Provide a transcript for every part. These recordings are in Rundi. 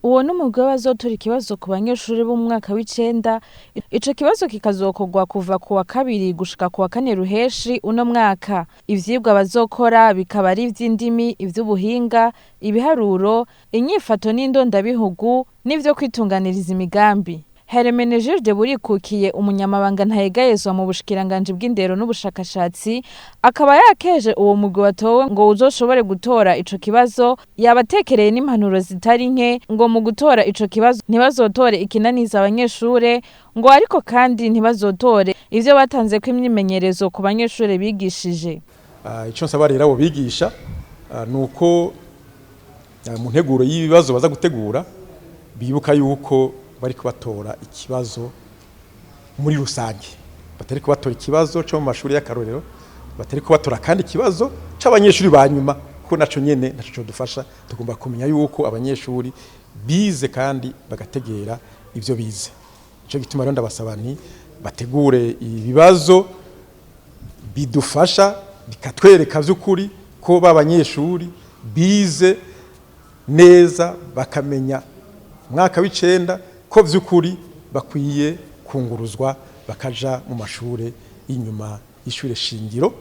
Uwo n'umugwi w'abazotora ikibazo ku banyeshuri bo mu mwaka w'icenda. Ico kibazo kikazokorwa kuva ku wa kabiri gushika ku wa kane ruheshi uno mwaka. Ivyigwa bazokora bikaba ari ivy'indimi, ivy'ubuhinga, ibiharuro, inyifato n'indondabihugu n'ivyo kwitunganiriza imigambi. Hermenegilde Burikukiye, umunyamabanga ntayegayezwa mu bushikiranganji bw'indero n'ubushakashatsi, akaba yakeje uwo mugwi watowe ngo uzoshobore gutora ico kibazo. Yabatekereye n'impanuro zitari nke ngo mu gutora ico kibazo ntibazotore ikinaniza abanyeshure, ngo ariko kandi ntibazotore ivyo batanzeko imyimenyerezo ku banyeshure bigishije. Ico nsaba rero abo bigisha ni uko mu nteguro y'ibibazo baza gutegura bibuka yuko bari kubatora ikibazo muri rusange, batari kubatora ikibazo cyo mu mashuri y'akarorero, batari kubatora kandi ikibazo c'abanyeshuri ba nyuma, kuko naco nyene naco codufasha. Tugomba kumenya yuko abanyeshuri bize kandi bagategera ivyo bize. Ico gituma rero ndabasaba nti bategure ibibazo bidufasha, bikatwereka vy'ukuri ko ba banyeshuri bize neza, bakamenya mwaka w'icenda, ko vy'ukuri bakwiye kunguruzwa bakaja mu mashure y'inyuma y'ishure shingiro.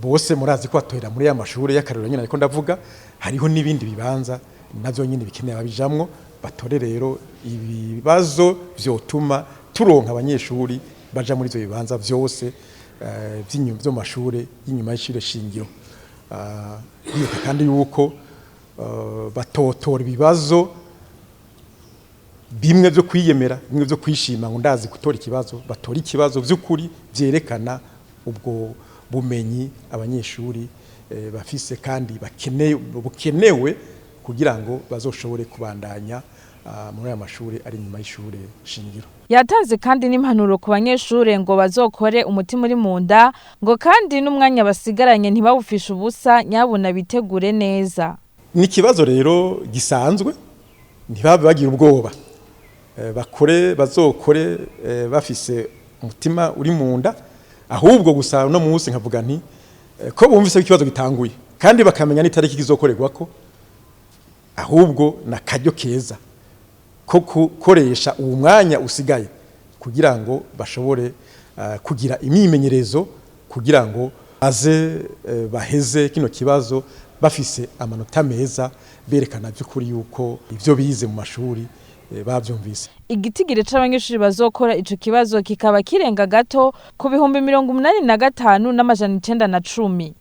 Bose murazi ko batorera muri ya mashure y'akarorero nyene, ariko ndavuga hariho n'ibindi bibanza navyo nyene bikeneye ababijamwo. Batore rero ibibazo vyotuma turonka abanyeshuri baja muri ivyo bibanza vyose vyo mu mashure y'inyuma y'ishure shingiro. Bibuka kandi yuko batotora ibibazo bimwe vyo kwiyemera, bimwe vyo kwishima ngo ndazi gutora ikibazo. Batora ikibazo vy'ukuri vyerekana ubwo bumenyi abanyeshuri bafise kandi bakeneye, bukenewe kugira ngo bazoshobore kubandanya muri aya mashuri ari inyuma y'ishure shingiro. Yatanze kandi n'impanuro ku banyeshure ngo bazokore umutima uri mu nda, ngo kandi n'umwanya basigaranye ntibawufishe ubusa, nyabuna bitegure neza. Ni ikibazo rero gisanzwe, ntibabe bagira ubwoba. Bakore, bazokore bafise umutima uri mu nda. Ahubwo gusa uno munsi nkavuga nti ko bumvise ko ikibazo gitanguye kandi bakamenya n'itariki kizokorerwako, ahubwo na karyo keza ko gukoresha uwo mwanya usigaye kugira ngo bashobore kugira imyimenyerezo, kugira ngo baze baheze kino kibazo bafise amanota meza, berekana by'ukuri yuko ivyo bize mu mashuri bavyumvise. Igitigiri c'abanyeshuri bazokora ico kibazo kikaba kirenga gato ku 85,910.